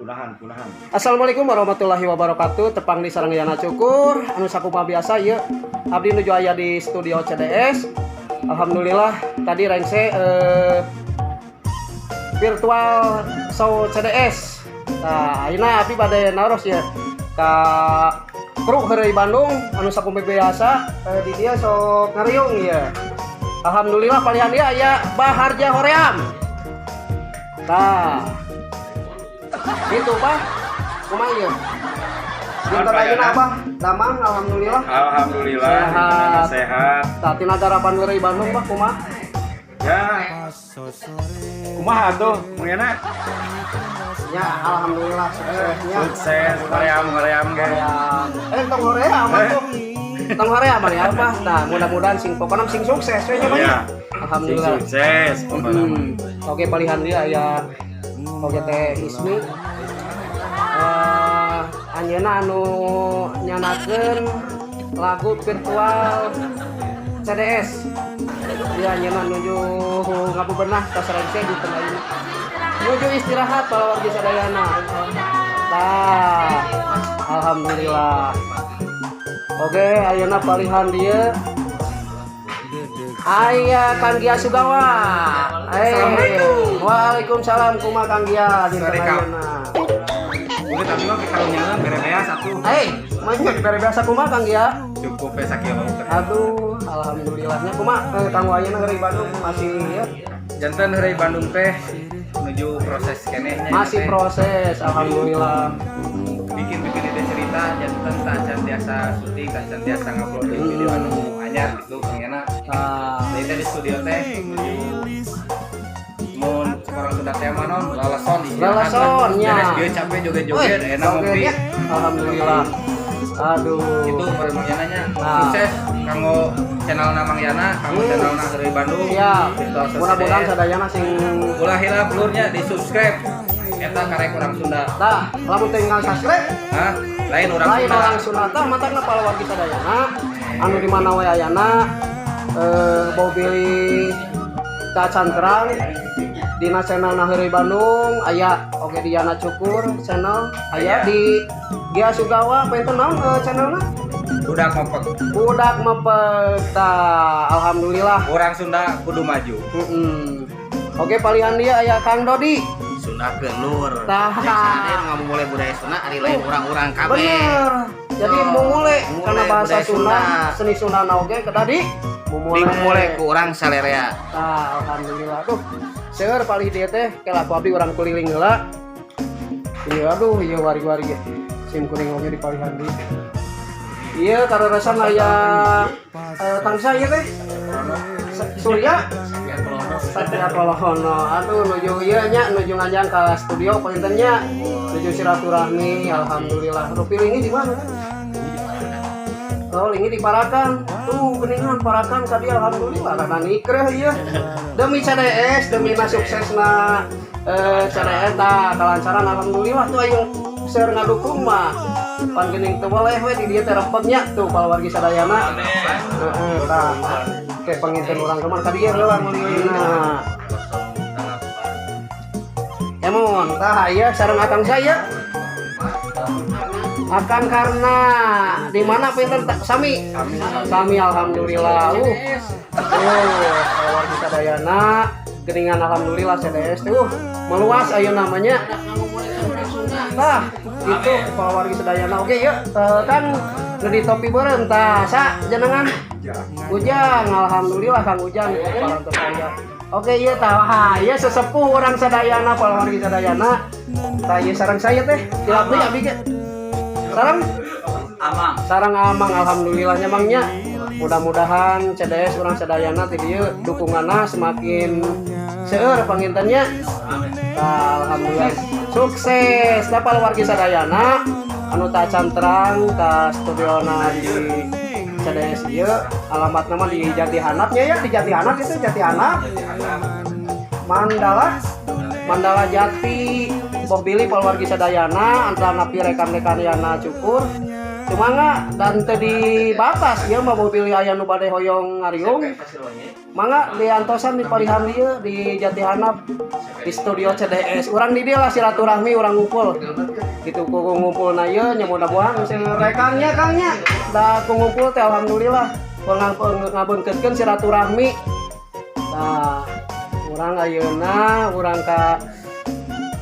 Kunahan, kunahan. Assalamualaikum warahmatullahi wabarakatuh. Tepang deui sareng Yana Cukur. Anu sakumaha biasa ieu abdi nuju aya di studio CDS. Alhamdulillah tadi rengse virtual show CDS. Nah, ayeuna abdi bade naros ya ka kru Heureuy Bandung anu sakumaha biasa di dieu sok ngariung ya. Alhamdulillah palihan dia aya Baharja Hoream. Nah, gitu, Pak. Kumaha ieu? Dinten ayeuna, Abah? Damang, alhamdulillah. Alhamdulillah, Sehat. Sehat. Tah, tina garapan Heureuy Bandung, Pak, kumaha? Ya. Kumaha tuh, Mang Yana? Ya, alhamdulillah suksesnya. Sukses, hoream hoream ge. Hoream. Eh, tong hoream atuh. Tong hoream ya, Abah. Nah, mudah-mudahan sing pokokna sing sukses we nya, Pak, ya. Iya. Sing Alhamdulillah. sukses pokokna. Oke, palihan dia aya oge Teh Ismi. Eh, anjeunna anu nyanakeun lagu virtual CDS. Dia anjeunna nuju ngabebenah ka rengse di ayeuna. Nuju istirahat para wargi sadayana. Tah, alhamdulillah. Oke, ayeuna palihan dia aya Kang Gia Sugawa. Assalamualaikum. Waalaikumsalam, kumaha Kang Gia di Sore, Kang. ayeuna? Mungkin tapi mah karunya bere beas satu. Eh, maenya bere biasa, kumaha Kang Gia? Cukup ya sakilo. Aduh, alhamdulillahnya kumaha Kang ayeuna dari Bandung masih ya? Janten Heureuy Bandung teh menuju proses keneh nya. Masih teh. Proses, alhamdulillah. Bikin-bikin ide cerita, janten tacan biasa syuting, tacan biasa ngupload video anu anyar gitu, Kang Yana. Nah, Jadi teh di studio teh mun orang Sunda teh mah non lalason istirahat lah. Lalason, nya. Beres dia capek joget-joget, Wih, enak ngopi. Jogetnya. Alhamdulillah. Aduh. Itu Mang Yana nya. Nah. Sukses kanggo channel Mang Yana, kanggo channel Heureuy Bandung. Siap. Virtual Society. Mudah-mudahan sadayana sing Ulah hilap lurnya di subscribe. Eta karek orang Sunda. Tah, lamun tinggal subscribe Hah? Lain orang lain Sunda. Orang Sunda. Tah, matakna para wargi sadayana anu di mana we ayana bau bilih tacan terang dina channel Heureuy Bandung aya oge, di Yana Cukur channel aya, Aya. Di Gia Sugawa panginten naon channelna? Budak mepek. Budak Mepek. Tah, alhamdulillah. Orang Sunda kudu maju. Oke, palihan dia aya Kang Dodi. Sunda lur. Tah. Jeung sadaya nu ngamumule budaya Sunda ari lain urang-urang kabeh. Bener, jadi Oh, mumule mumule karena bahasa budaya Sunda, Sunda. Seni Sunda na oge kedah di mumule. Dimumule ku urang salerea. Nah, alhamdulillah. Tuh, seueur palih dieu teh, kela ku abdi urang keliling heula. Iya, aduh, iya wari-wari ge. Sim kuring oge di palihan deui. Iya, kareresan aya tangsa ieu teh. Surya Satria Kolohono. Aduh, nuju ieu nya, nuju nganjang ka studio panginten nya. Nuju silaturahmi, alhamdulillah. Rupi lingi di mana? Oh, lingi di Parakan. Tuh, geningan Parakan ka dieu, alhamdulillah rada nikreh ieu. Demi CDS, demi na suksesna CDS tah kalancaran, alhamdulillah tuh ayo seur ngadukung mah. Pan geuning teu boleh we di dieu teh rempegnya tuh para wargi sadayana. Heeh, tah. Oke, panginten urang kumaha ka dieu heula ngulilina. Emon, tah ieu sareng akang saya. Akang karena di mana pinten sami? Sami, alhamdulillah. Wargi sadayana geningan alhamdulillah CDS teh meluas ayeuna namanya. Tah, itu para wargi sadayana. Oke ya, kan nu di topi beureum tah sa jenengan Ujang, alhamdulillah Kang Ujang parantos aya. Oke, iya tah, wah, iya sesepuh orang sadayana, para wargi sadayana. Tah ieu sareng saya teh, tilap deui abdi ge. Sareng Amang. Sareng Amang, alhamdulillahnya mangnya. Mudah-mudahan CDS urang sadayana ti dieu dukunganna semakin seueur pangintennya. Tah, alhamdulillah sukses. Tah, para wargi sadayana anu tacan terang ka studiona di CDS ieu, alamat nama di Jati Handapnya ya, di Jati Handap itu, Jati Handap Mandala, Mandala Jati. Boh bilih wargi sadayana antara napi rekan-rekan Yana Cukur. Sumangga dan teu dibatas ieu mah bilih aya nu bade hoyong ngariung. Mangga diantosan di palihan dieu di Jati Handap di studio CDS. Urang di dieu lah silaturahmi urang ngumpul. Gitu ku ngumpulna ieu nya mudah-mudahan rekangnya kangnya da ku ngumpul teh alhamdulillah ngabeungkeutkeun silaturahmi. Tah, urang ayeuna urang ka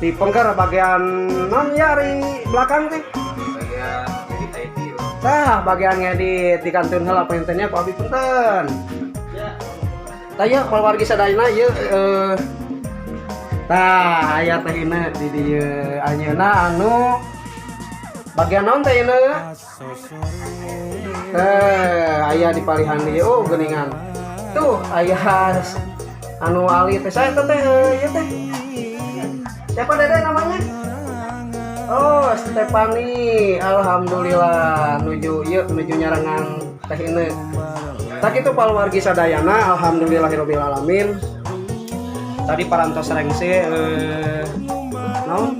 di pengker bagian non ya di belakang teh. Bagian edit IT. Tah, bagian ngedit di kantun heula puntennya ku abi punten. Tah ieu keluarga sadayana ieu tah aya teh ieu di dieu anjeunna anu bagian naon teh ieu? Teh aya di palihan dieu oh geuningan. Tuh aya anu ali teh saya teh ieu teh. Siapa Dede namanya? Oh, Stefani. Alhamdulillah nuju ieu nuju nyarengan teh ini. Tah kitu paluargi sadayana alhamdulillahirabbil alamin. Tadi parantos rengse naon?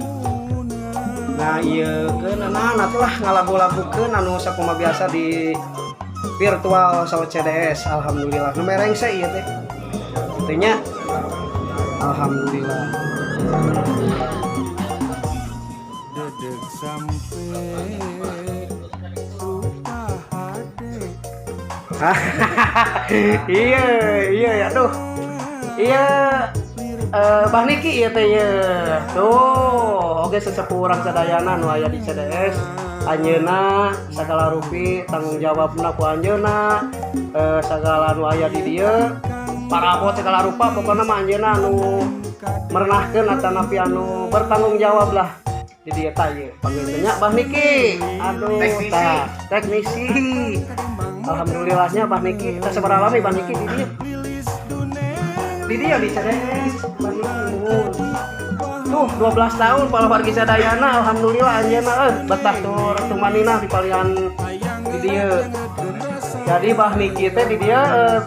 Nah, ieu keun nah atuh lah ngalagu-lagukeun anu sakumaha biasa di virtual Saut CDS. Alhamdulillah. Nu rengse ieu teh. Intinya alhamdulillah. Iya, iya ya, aduh. Iya, Bah Niki ieu teh ieu. Tuh, oge sesepuh urang sadayana nu aya di CDS. Anjeunna sagala rupi tanggung jawabna ku anjeunna. Sagala nu aya di dieu parabot segala rupa pokona mah anjeunna anu merenahkeun atanapi anu bertanggung jawab lah di dieu tah ieu. Panggilnya Bah Niki. Aduh, Teknisi. tah, teknisi. Alhamdulillahnya Bah Niki, kita sabaraha lami Bah Niki di dieu. Di dieu di CDS Bah Niki nuhun. Tuh 12 tahun palawargi sadayana alhamdulillah anjeunna betah tur tumanina di palihan di dieu. Jadi Bah Niki teh di dieu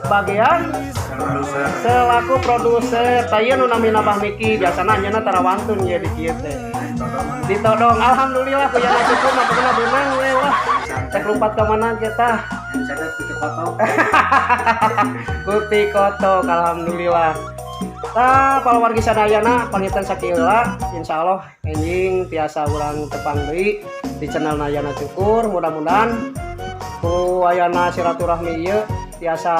bagian selaku produser. Tah ieu nu namina Bah Niki biasana anjeunna tara wantun ye di dieu teh. Ditodong alhamdulillah ku yana cukup mah pokona beunang we wah. Teh lompat ka mana kita? Kuti kotok alhamdulillah. Tah palawargi sadayana pangitan sakieu heula insyaallah enjing tiasa urang tepang deui di channel Yana Cukur mudah-mudahan ku ayana silaturahmi ieu tiasa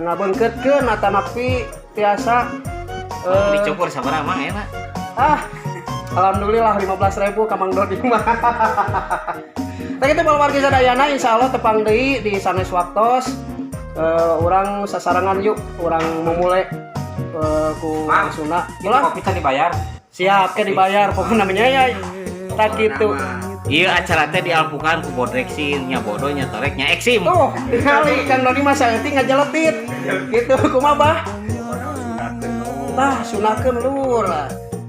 ngabeungkeutkeun atanapi tiasa Dicukur sabaraha Mang enak. Ah, alhamdulillah 15.000 ka Mang Dodi mah. Tah kitu palawargi sadayana insyaallah tepang deui di sanes waktos. Urang sasarengan yuk, urang memulai ku Mang, Sunda. Itu Ulah. kopi tadi dibayar. Siap ke dibayar pokoknya namanya ya. Tak gitu. Ieu acara teh dialpukan ku Bodreksin nya bodoh nya torek nya eksim. Tuh, tingali Kang Dodi mah saeutik ngajeletit. Gitu kumaha bah? Tah, sunakeun lur.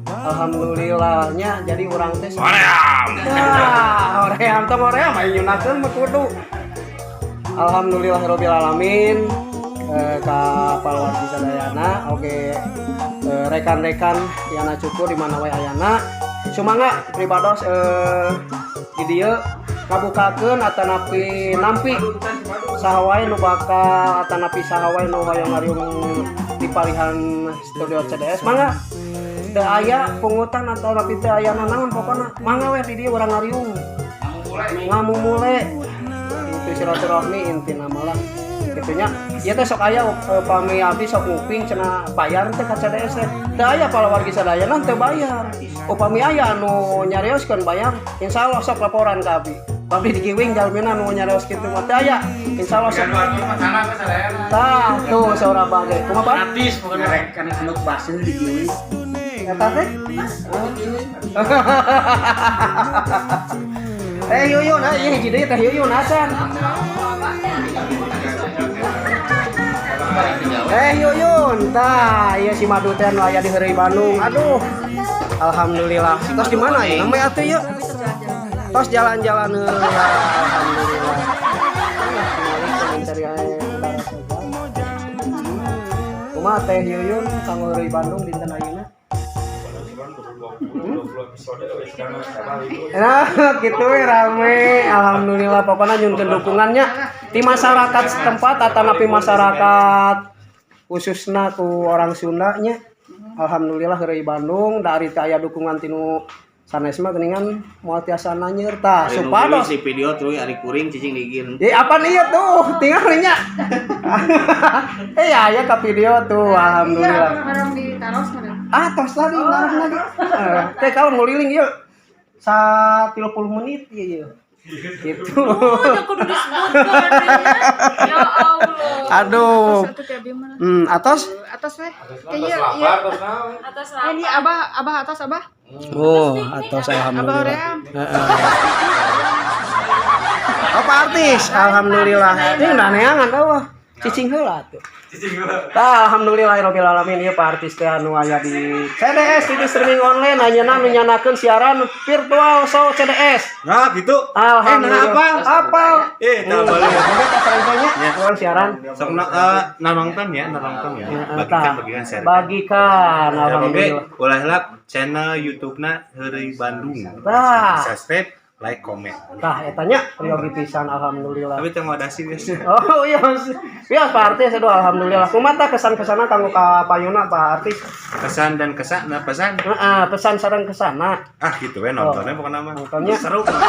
Alhamdulillahnya jadi urang teh Hoream. Wah, hoream tong hoream aya nyunakeun mah kudu. Alhamdulillahirabbil alamin. Ka palawargi sadayana oge rekan-rekan Yana Cukur di mana wae ayana. Sumangga pribados di dieu ngabukakeun atanapi nampi saha wae nu bakal atanapi saha wae nu hoyong ngariung di palihan studio CDS mangga teu aya pungutan atanapi teu aya nanaon pokona mangga we di dieu urang ngariung ngamumule itu silaturahmi intina mah lah kitunya ieu teh sok aya pami abdi sok nguping cenah bayar teh ka CDS teh teu aya palawargi sadayana teu bayar upami aya anu nyarioskeun bayar insyaallah sok laporan ka abdi abdi digiwing jalmina anu nyarios kitu mah teu aya insyaallah sok tah tuh saurang bage kumaha Bang? Gratis bukan rek kan handuk baseuh digiwing. Eta teh Teh Yuyun, ah ieu hiji deui Teh Yuyun acan. Teh Yuyun, tah ieu si Madu teh anu aya di Heureuy Bandung. Aduh. Alhamdulillah. Tos di mana ieu? Namanya atuh ieu? Tos jalan-jalan heula. Alhamdulillah. Mencari air udara segar. Kumaha Teh Yuyun kanggo Heureuy Bandung dinten ayeuna? 20 episode we sekarang sabali. Nah, gitu we rame. Alhamdulillah pokoknya nyunkeun dukungannya di masyarakat setempat atanapi masyarakat khususna ku orang Sunda nya. Alhamdulillah heureuy Bandung dari teu aya dukungan tinu sanes mah geuningan moal tiasa nanyer tah Ari nu supados. geulis di video terus ari kuring cicing digin. Ya apa nih ya tuh tinggal nya. Eh ya ya ke video tuh alhamdulillah. Iya, orang ditaros mana? Ah tos tadi naruh lagi. Kayak kalau nguliling yuk. Sa 30 menit ieu ieu. Gitu. Oh, udah kudu disebutkan ya. Ya Allah. Aduh. Atos atuh teh abi mah. Atos? Atos weh. Atos Kayaknya lapar, iya. atos naon. Atas Eh, ini abah, abah atas abah. Oh, atos Abah alhamdulillah. hoream. Heeh. Apa artis? Alhamdulillah. Ini udah neangan eueuh. Cicing heula atuh. Cicing heula. Tah, alhamdulillahirabbil alamin ieu Pak artis teh anu aya di CDS di streaming online ayeuna nu nyanakeun siaran virtual show CDS. Nah, gitu. Alhamdulillah. Eh, nah, apa? Apal. Eh, tak boleh. Nya urang siaran. Sok na, nonton ya, nonton ya. Bagikan, Tah. bagikan, share. Bagikan, Ya, oke, alhamdulillah. ulah lah channel YouTube-na Heureuy Bandung. Tah. Subscribe, like, komen. Tah eta nya priori pisan alhamdulillah. Tapi teu ngodasi geus. Oh iya, iya Pak Artis, aduh alhamdulillah. Kumaha kesan-kesana kanggo ka payuna Pak Artis? Kesan dan kesan, nah pesan. Heeh, pesan sareng kesana. Ah, gitu we nontonnya pokoknya mah. Nontonnya. Seru. Rame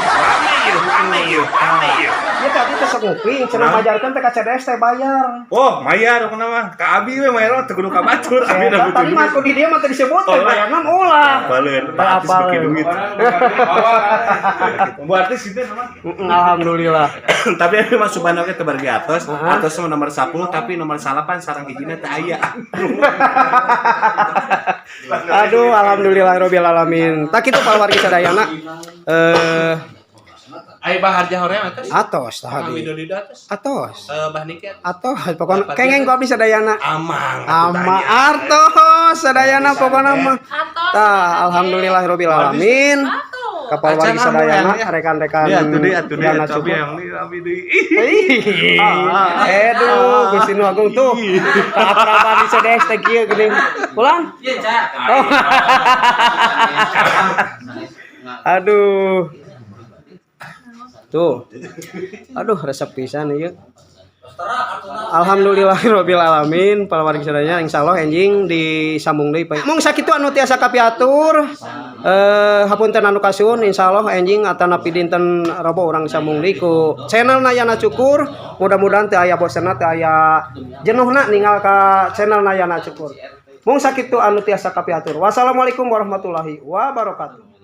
ieu, rame ieu, rame ieu. Ya tadi teh sok nguping, cenah Nah. majarkeun teh ka CDS teh bayar. Oh, mayar pokoknya mah. Ka abi we mayar mah teu kudu ka batur, abi Eta udah butuh tadi mah duit. aku di dia mah teu disebut teh Oh, lah. bayarna ulah. Apaleun, Pak artis Apaleun. beuki duit. Bu artis itu sama. Alhamdulillah. Tapi abi mah subana oge teu bargi atos, Heeh. atos mah nomor 10 tapi nomor 8 sarang hijina teu aya. Aduh, alhamdulillahirabbil alamin. Tak kitu pawargi sadayana. Eh, Ai bah harja hoream atos. atos tah Kang di. Widodo atos. Atos. Eh, bah Niki atos. Atos pokona kengeng ku abdi sadayana. Amang. atuh Ama tanya. artos sadayana pokona mah. Atos. Tah, alhamdulillahirabbil alamin. Atos. Kapal wargi Acan sadayana anu, ya. rekan-rekan Ya atuh deui atuh deui Yana atuh abi Cukur. yang deui abi deui. Ih, Aduh, Gusti Nu Agung tuh. Kapraban di CDS teh kieu geuning. Pulang? Iya, Cak. Oh. Aduh. Tuh. Aduh, resep pisan ieu. Alhamdulillahirabbil alamin, para wargi sadaya insyaallah enjing disambung deui. Mung sakitu anu tiasa kapiatur. Hapunten anu kasuhun insyaallah enjing atanapi dinten Rebo urang sambung deui ku channel Nayana Cukur. Mudah-mudahan teu aya bosenna, teu aya jenuhna ninggal ka channel Nayana Cukur. Mung sakitu anu tiasa kapiatur. Wassalamualaikum warahmatullahi wabarakatuh.